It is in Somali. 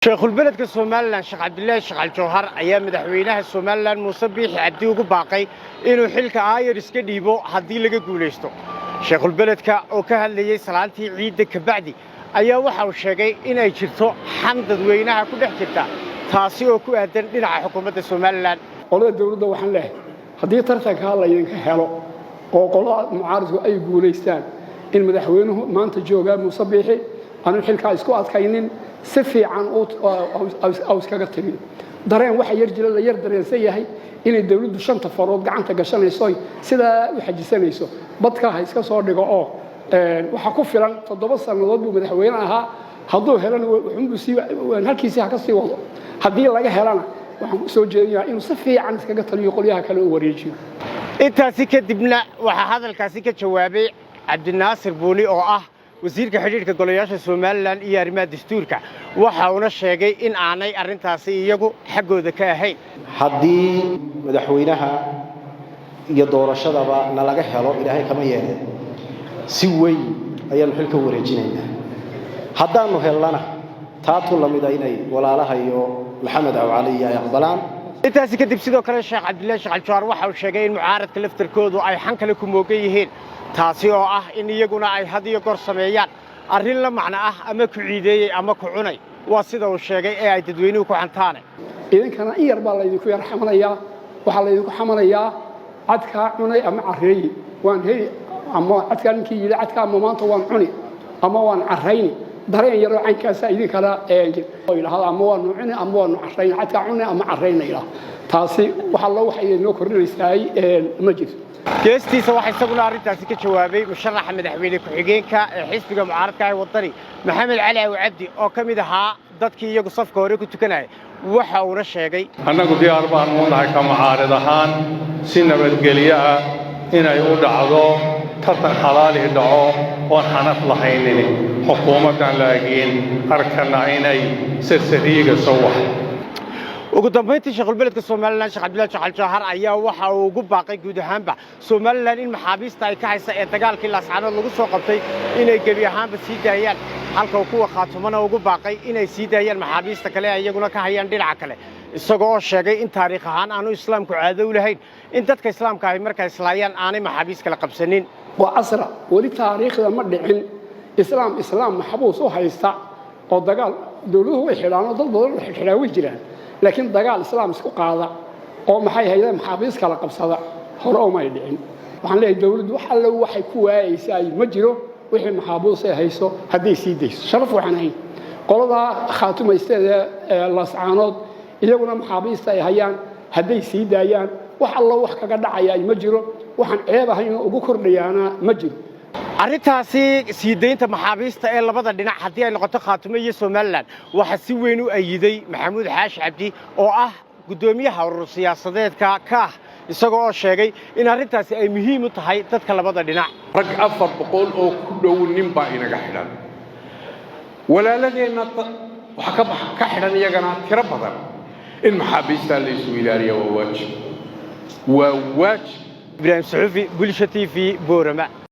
Sheekhulbeledka Somaliland, Sheekh Cabdilaahi Sheekh Aljawhar, ayaa madaxweynaha Somaliland Muuse Biixi Cabdi ugu baaqay inuu xilka aayar iska dhiibo haddii laga guulaysto. Sheekhulbeledka oo ka hadlayey salaantii ciidda kabacdi ayaa waxa uu sheegay inay jirto xan dadweynaha ku dhex jirta, taasi oo ku aadan dhinaca xukuumadda Somaliland. Qolada dawladda waxaan leehay, haddii tartankaa laydinka helo oo qolada mucaaridku ay guulaystaan, in madaxweynuhu maanta joogaa, Muuse Biixi, aanu xilkaa isku adkaynin, si fiican au iskaga timiyo. Dareen waxa yar jira, la yar dareensan yahay inay dawladdu shanta farood gacanta gashanayso, sidaa u xajisanayso. Badkaa ha iska soo dhigo oo waxaa ku filan 7 sannadood buu madaxweyne ahaa. Hadduu helana halkiisii ha ka sii wado. Haddii laga helana, waxaan soo jeedinayaa inuu si fiican iskaga taliyo, qolyaha kale u wareejiyo. Intaasi kadibna waxaa hadalkaasi ka jawaabay Cabdinaasir Buuni oo ah wasiirka xidhiidhka golayaasha Somaliland iyo arrimaha dastuurka. Waxa uuna sheegay in aanay arrintaasi iyagu xaggooda ka ahayn. Haddii madaxweynaha iyo doorashadaba nalaga helo, Ilaahay kama yeele, si weyn ayaannu xilka u wareejinaynaa. Haddaannu hellana, taatu lamida inay walaalaha iyo Maxamed Awcali iyo ay aqbalaan. Intaasi kadib sidoo kale Sheekh Cabdillahi Sheekh Aljawaar waxa uu sheegay in mucaaradka laftarkoodu ay xan kale ku moogan yihiin, taasi oo ah in iyaguna ay had iyo goor sameeyaan arrin la macno ah ama ku ciideeyey ama ku cunay, waa sida uu sheegay, ee ay dadweynuhu ku xantaane. Idinkana in yar baa laydinku yar xamanayaa. Waxaa laydinku xamanayaa cadkaa cunay ama carreeyi waan heli, ama cadkaa ninkii yidhi cadkaa ama maanta waan cuni ama waan carrayni. Dareen yaroo caynkaasa idinkala oo yidhaahdo ama waanu cuni ama waanu carrayni, cadkaa cuni ama carrayna yidhaahdo. Taasi waxa loo waxay noo kordhinaysaay ma jirto. Geestiisa waxaa isaguna arrintaasi ka jawaabay musharaxa madaxweyne ku-xigeenka ee xisbiga mucaaradka ah Waddani, Maxamed Cali Awi Cabdi, oo ka mid ahaa dadkii iyagu safka hore ku tukanaya. Waxa uuna sheegay: Annagu diyaar baanu u nahay ka mucaarid ahaan si nabadgelyo ah inay u dhacdo, tartan xalaali dhaco oon xanaf lahaynin. Xukuumaddan laakiin arkana inay sarsariigayso wax. Ugu dambayntii, sheekhulbeledka Somaliland, Sheekh Cabdillahi Sheekh Aljawhar, ayaa waxa uu ugu baaqay guud ahaanba Somaliland in maxaabiista ay ka haysa ee dagaalkii Laascaanood lagu soo qabtay inay gebi ahaanba sii daayaan, halka uu kuwa Khaatumana ugu baaqay inay sii daayaan maxaabiista kale ee iyaguna ka hayaan dhinaca kale, isagoo oo sheegay in taariikh ahaan aanu islaamku caado u lahayn in dadka islaamka ahi markay islaayaan aanay maxaabiis kala qabsanin. Waa asra, weli taariikhda ma dhicin islaam islaam maxbuus u haysta oo dagaal. Dowladuhu way xidhaan oo dad badan oo xidhxidhaa way jiraan, laakiin dagaal islaam isku qaada oo maxay haydeen maxaabiis kala qabsada hore umay dhicin. Waxaan leeyahay, dowladdu wax allo waxay ku waayaysaa ma jiro wixii maxaabuus ay hayso hadday sii dayso. Sharaf waxaan ahayn qoladaa Khaatumaysteeda ee Laascaanood, iyaguna maxaabiista ay hayaan hadday sii daayaan, wax allo wax kaga dhacaya ma jiro, waxaan ceeb ahayn oo ugu kordhayaana ma jiro. Arrintaasi sii daynta maxaabiista ee labada dhinac, haddii ay noqoto Khaatumo iyo Somaliland, waxaa si weyn u ayiday Maxamuud Xaashi Cabdi oo ah guddoomiyaha urur siyaasadeedka Kaah, isagoo oo sheegay in arrintaasi ay muhiim u tahay dadka labada dhinac. Rag 400 oo ku dhow nin baa inaga xidhan. Walaaladeenna waxaa ka xidhan iyagana tiro badan. In maxaabiistaa la isu ilaaliya waa waajib, waa waajib. Ibraahim Suxufi, Bulsha TV, Boorama.